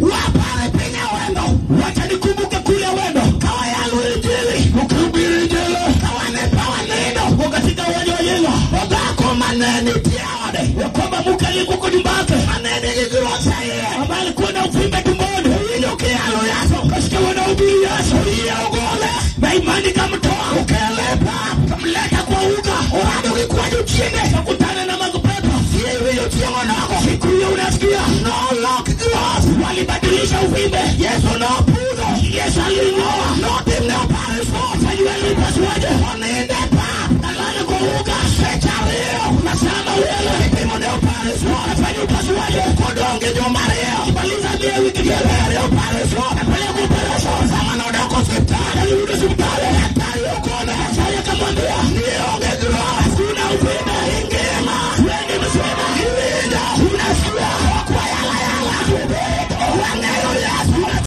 Wapare penya wendo. Wacha nikumbuke kule wendo. Kawa yalu injili. Ukihubiri injili. Kawa nepa wanendo. Uko katika uwanja wa Yela. Odako maneni tiaode. Ya kwamba mke aliyekuwa kwa nyumba yake. Maneni gigirosa yeye. Ambaye alikuwa na uvimbe tumboni. Inuke yalu yaso. Kasikia wanahubiri Yesu. Iya ugole. Na imani kamtoa. Ukelepa. Kamleta kwa uga. Urado kikwaju chine. Kakutana na mapepo. Siye hiyo tiengo nako. Siku hiyo unasikia. No lock glass. Walibadilisha uvimbe. Yesu no pudo. Yesu alingoa. No tim no paris. Fanyiwe upasuaji. Onende pa. Alala kwa uga. Sechario. Nasema wewe. Kipimo neo paris. Afanye upasuaji. Kodonge jumario. Maliza mia wiki Kelele paris. Apeleke operation. Sama no doko hospitali. Alirudi hospitali. Daktari ukone. Daktari akamwambia. Nionge glass. Kuna uvimbe. Ingema. Wewe msema. Iwinda. Unasikia. Kwa yala yala. Wangero Yesu.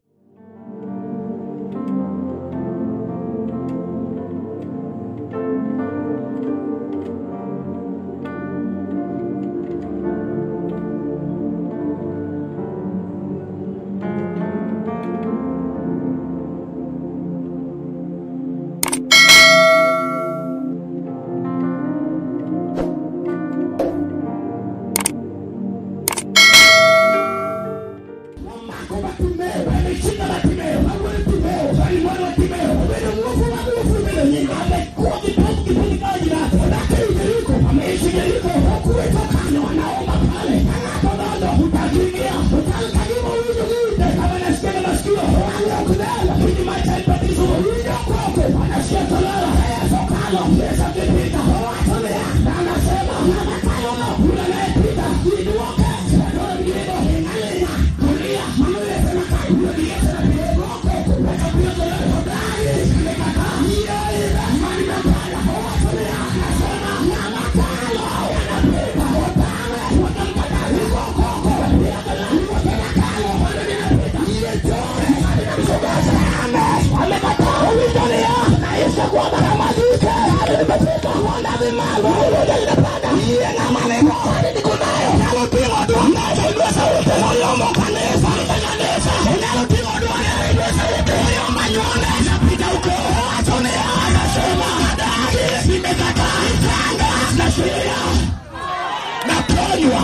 Naponywa.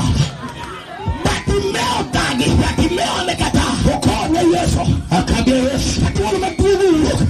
Bartimeo dagi. Bartimeo amekataa. Ukone Yesu. Akaambia Yesu,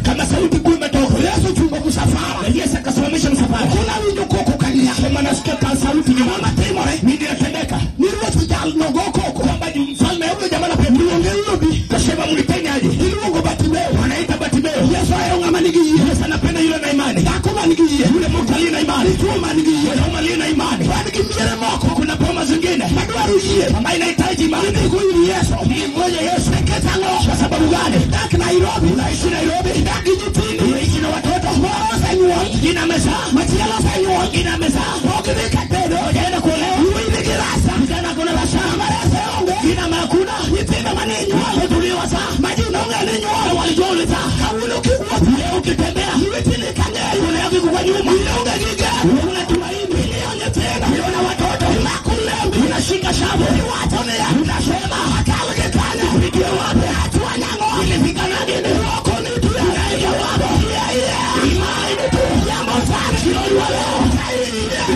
kama sauti kuu imetoka. Yesu chunga msafara. Yesu akasimamisha msafara. Kuna winjo koko kania. Sema nasikia ka sauti nyuma. Matimore. Nini inatendeka? Ni hospital no go koko. Kwamba ni mfalme yule jamaa na pepo. Niongee hilo. Kasema mlipeni aje. Iluongo Bartimeo. Wanaita Bartimeo. Yesu ayo ngama nigi. Yesu anapenda yule na imani. Dhako man gi yie. Yule mtu aliye na imani. Tuo man gi yie. Mwanaume aliye na imani. Wan gi miere moko. Kuna boma zingine Madwaro yie. ambayo inahitaji imani. Idhi go ir Yesu. Ni mmoja Yesu. Nikech ang'o? Kwa sababu gani? Dak Nairobi. Unaishi Nairobi. Dak gi nyithindi. Unaishi na watoto. Moro osenyuol. Mwingine amezaa. Machielo osenyuol. Mwingine amezaa. Pok idhi ka tedo. Hajaenda kuolewa. Wuoyi nigi rasa. Kijana akona rasa. Marase onge. Jina hakuna. Nyithindo mane inyuol. Watoto uliowazaa. Ma ji nong'eyo ni inyuol. Walijua ulizaa. Kawuono kiwuotho. Leo ukitembea. Lwetini ka ng'eyo. Mikono yako iko kwa nyuma. Ionge gi geno. Huna tumaini. Ing'iyo nyithindo. Uliona watoto. Imako lembi. Unashika shavu. Iwacho niya. Unasema Akal gi kanye. nipitie wapi? Achwanya ang'o? Nilifika na nini? Oko nitie. Unaingia wapi? Iye. Imani tu. Jambo sana. Jioni wa leo.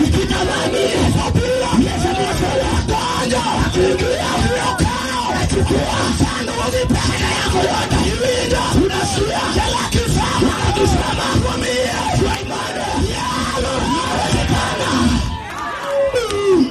Ukitamani Yesu biro. Yesu amewasema. Donjo. Akiingia. Okao. Achukua. Sanduku gi pesa yako yote. Iwinjo. Unasikia. Jala kisama. Akisema Kuom yie. kwa imani. Nyalo. Inawezekana.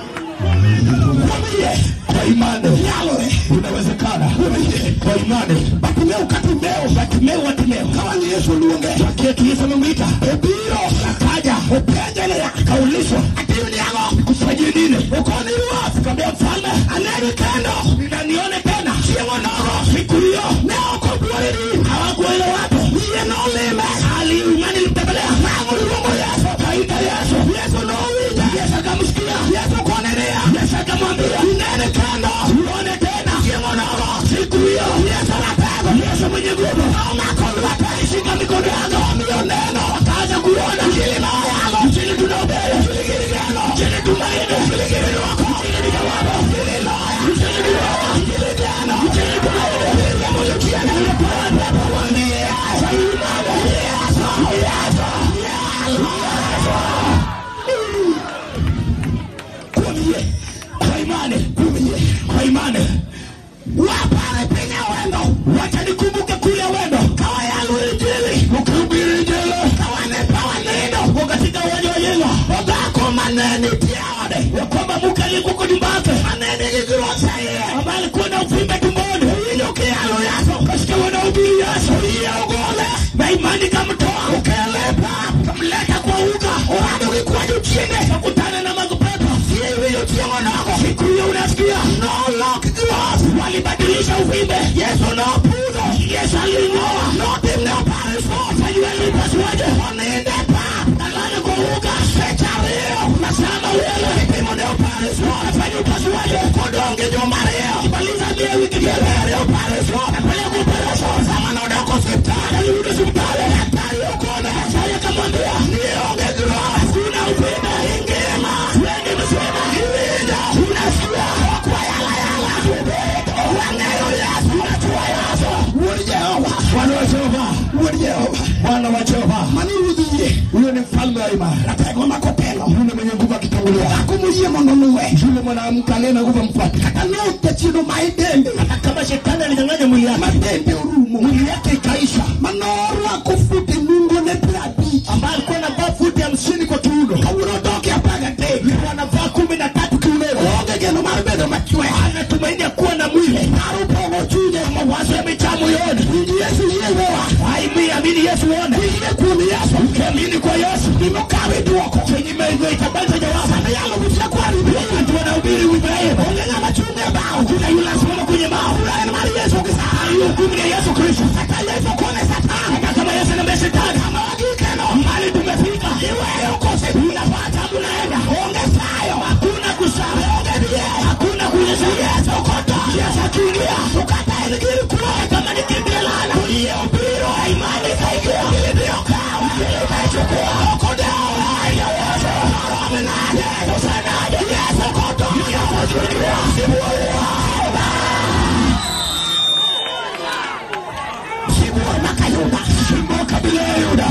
Kuom yie. Kwa imani. Nyalore. Inawezekana. Kuom yie. Kwa imani. Bartimeo katimeo. Bartimeo Bartimeo. Ka wang' Yesu luonge. Wakieti Yesu amemwita. Obiro. Akaja. Openje niya. Akaulizwa. Atimni ang'o? Kufanyie nini? Okoni ruoth. Akamwambia mfalme, Aneni kendo. nina nione tena. Chieng' onogo. Siku hiyo Ne ok oduore din. hawakuwa ile watu. Yie nolime. Ali imani ilimtembelea. Nang'o luongo Yesu. Kaita Yesu. Yesu nowinje. Yesu akamsikia. Yesu kone niya. Yesu akamwambia, Inene kendo. uone tena. Chieng' onogo. Siku hiyo Yesu ratego. Yesu mwenye nguvu Nomako lwete. alishika mikono yako, Omiyo neno. akaanza kuona. Injili ma wayalo. Injili tunahubiri, Injili gir geno. Injili tumaini, Injili gir dwoko. Injili ni jawabu, Injili loya. Injili ni roho. aliyekuwa kwa nyumba yake, ambaye alikuwa na uvimbe tumboni, kasikia wanahubiri Yesu, na imani kamtoa, kamleta kwa uga, kakutana na mapepo. Siku hiyo unasikia walibadilisha uvimbe. Yesu aling'oa, fanyiwa upasuaji, alala kwa uga, nasema wewe afanye upasuaji, maliza wiki mbili, apeleke operation, alirudi hospitali, daktari akamwambia hakuna uvimbe, wewe msema unasikia Bwana wa Jehova, huyo ni mfalme wa imani, yule mwenye nguvu akitangulia, yule mwanamke aliye na nguvu mfuate, hata kama shetani alinyang'anya mwili wake, mwili yake ikaisha, ambaye alikuwa anavaa futi 50 kwa kiuno, leo anavaa 13 kiunoni, anatumaini kuwa na mwili, mawazo yamejaa moyoni. Amini Yesu uone. Ukiamini kwa Yesu, chenye itabadilisha jawabu. Watu wanahubiri Ibrahimu, kuna yule asimama kwenye mawe, hiyo hukumu ya Yesu Kristo. Hata kama Yesu anaambia shetani, mahali tumefika, unapata unaenda, hakuna kusahau, hakuna kunyesha. Yesu akiingia, kama nikimbia laana, imani ikaingia, kabila ya Yuda,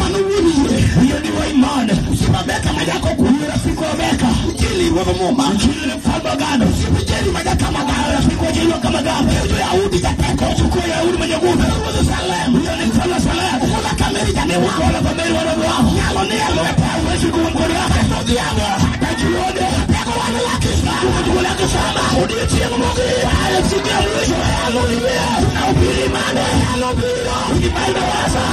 huyo ni wa imani. Huyo rafiki wa Meka, Injili ni mfalme wa agano, rafiki wa Jeli wa Kamagamba, chukua Yahudi mwenye nguvu, huyo ni mfalme wa Salemu, wala Gomeri wana wao, hawezi kuwa mkono wake hata jioni, lake sama siku ya mwisho tunahubiri imani, imani wasa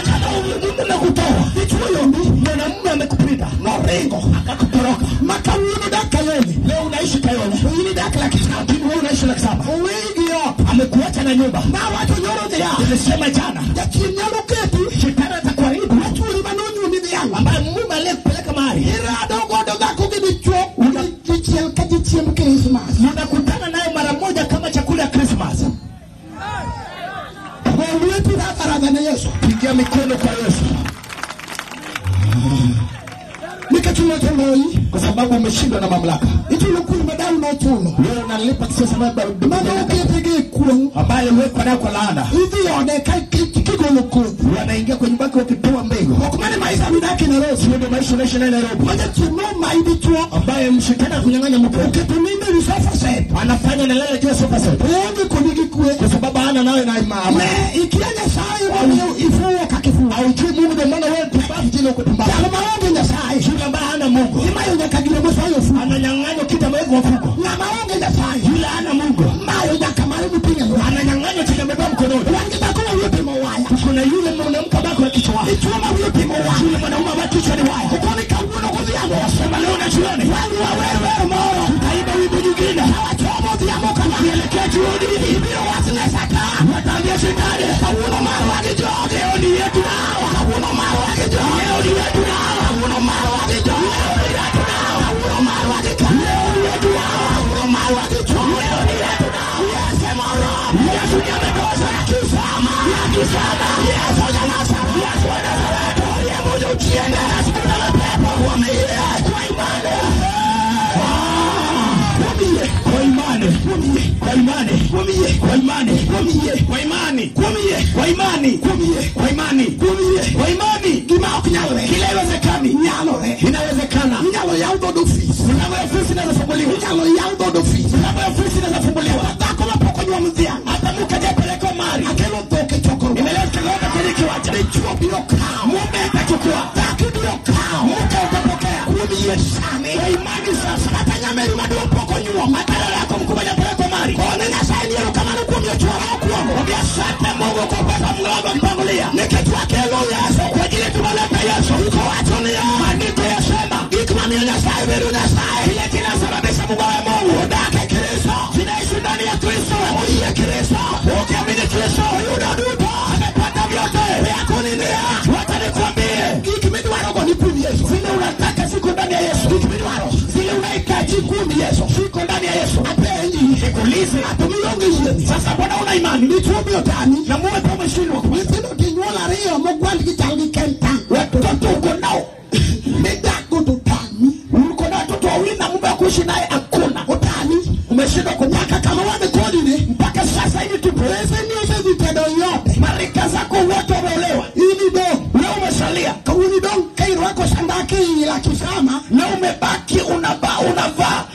kama Mungu amekutoa, mwanamume amekupita akakutoroka, leo unaishi Kayole, lakini wewe unaishi laki saba, amekuacha na nyumba. Nilisema jana, shetani atakuharibu, ambaye mume aliyekupeleka mahali unakutana naye mara moja kama chakula ya Christmas. Pigia mikono kwa Yesu. Kwa sababu umeshindwa na mamlaka. Wewe unalipa kisasi ambaye wekwa nayo kwa laana. Wanaingia kwenye nyumba yako wakitoa mbegu. Sio ndio maisha unaishi nayo Nairobi. Ambaye mshetani akunyang'anya mke. Anafanya analala juu ya sofa set. Kwa sababu hana nawe na imani. Haujui Mungu, ndio maana wewe pumbavu jina uko pumbavu. Yule ambaye hana Mungu ananyang'anywa kitu ameweka kwa mfuko. Yule hana Mungu ananyang'anywa chenye amebeba mkononi. Kuna yule mwanamke ambaye kichwa wake, yule mwanaume ambaye kichwa ni waya. Sema leo na jioni tutaimba wimbo nyingine tukielekea jioni, wataambia shetani leo ni yetu nao, leo ni yetu nao, leo ni yetu nao. Yesu ndiye ametosha. Yesu wa Nazareti, kwa imani, kwa imani, kwa imani, kwa imani, kwa imani, kwa imani, kwa imani, kila iwezekani inawezekana. Mlango ya ofisi inafunguliwa, mlango ya ofisi inafunguliwa. Hata mke hajapelekwa mahali, imeleta ng'ombe kwenye kiwanja, mume atachukua, mke utapokea kwa imani. Sasa Kuom Yesu. Siko ndani ya Yesu. Apenji. Nikuulize. Atumionge yie. Sasa mbona una imani? Nichuo otami. Na mume kwa umeshindwa. Nyithindo kinyuol ariyo mogwal gi chal gi kenta. Watoto uko nao. Midak go to tami. Uko na watoto wawili na mume wa kuishi naye hakuna. Otami. Umeshindwa kunyaka kama wane kodi ni. Mpaka sasa hivi tupo. Yote. Marika zako wote wameolewa. Ini dong. Leo umesalia. Kauni dong kairwako sandaki la kisama. Na umebaki unavaa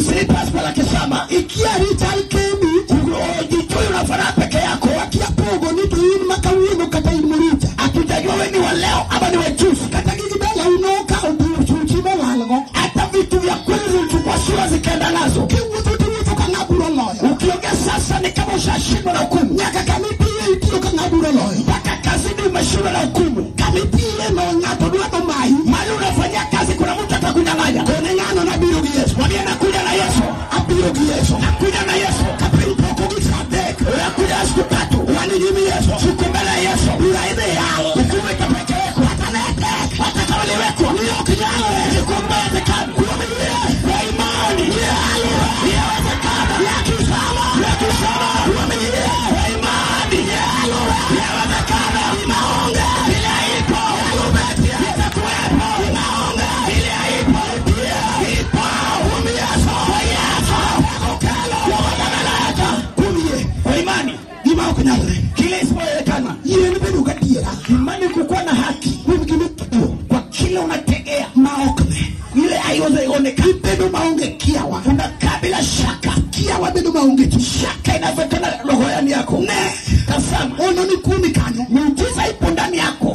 slippers la kisama. Ikia richal kendi. Jicho unafanana peke yako. Akia pogo ni tu in makawino kata in muricha. Hatujajua wewe ni wa leo ama ni wa juzi. Kata gigibela unoka uchuchi mowalgo. Hata vitu vya kweli zilichukua sura zikaenda nazo. Ukiongea sasa ni kama ushashindwa na hukumu. Nyaka kamipie itiyo kang'aburo loyo. Mpaka kazini umeshindwa na hukumu. Kamipie no ng'ato dwa to mayi. Mali unafanyia kazi kuna mtu atakunyang'anya. Kone ng'ano na biro gi Yesu. Mwambie nakuja na Yesu. Abiro gi Yesu. Nakuja na Yesu. Kapiny pok ogik saa adek. Nakuja siku tatu. Wanigimi Yesu. Siku mbele ya Yesu. Bura idhi yalo. Hukumu itapelekwa. Hata netek. Hata kama iliwekwa. Ni ok nyalre. Siku mbele tekani. Kuaminie. Kwa imani. Yawezekana. Yakisama. Yakisama. Kuaminie. Kwa imani. Yawezekana. Imaonge. Ile ipo. Itakuwepo. Imaonge. Ile ipo. Ipo. Yesu. Yesu. Okelo. Kuaminie. Kwa imani. Gima ok nyalre. Kile isipowezekana. Yien bedo gadiera. Imani kukuwa na haki. Kwa kile unategea. Maokne. Ile haiwezekani. Bedo maonge kiawa. Unakaa bila shaka. Kiawa bedo maonge shaka inawezekana roho yako. Ne. Tazama. Ono ni kumi kanyo. Miujiza ipo ndani yako.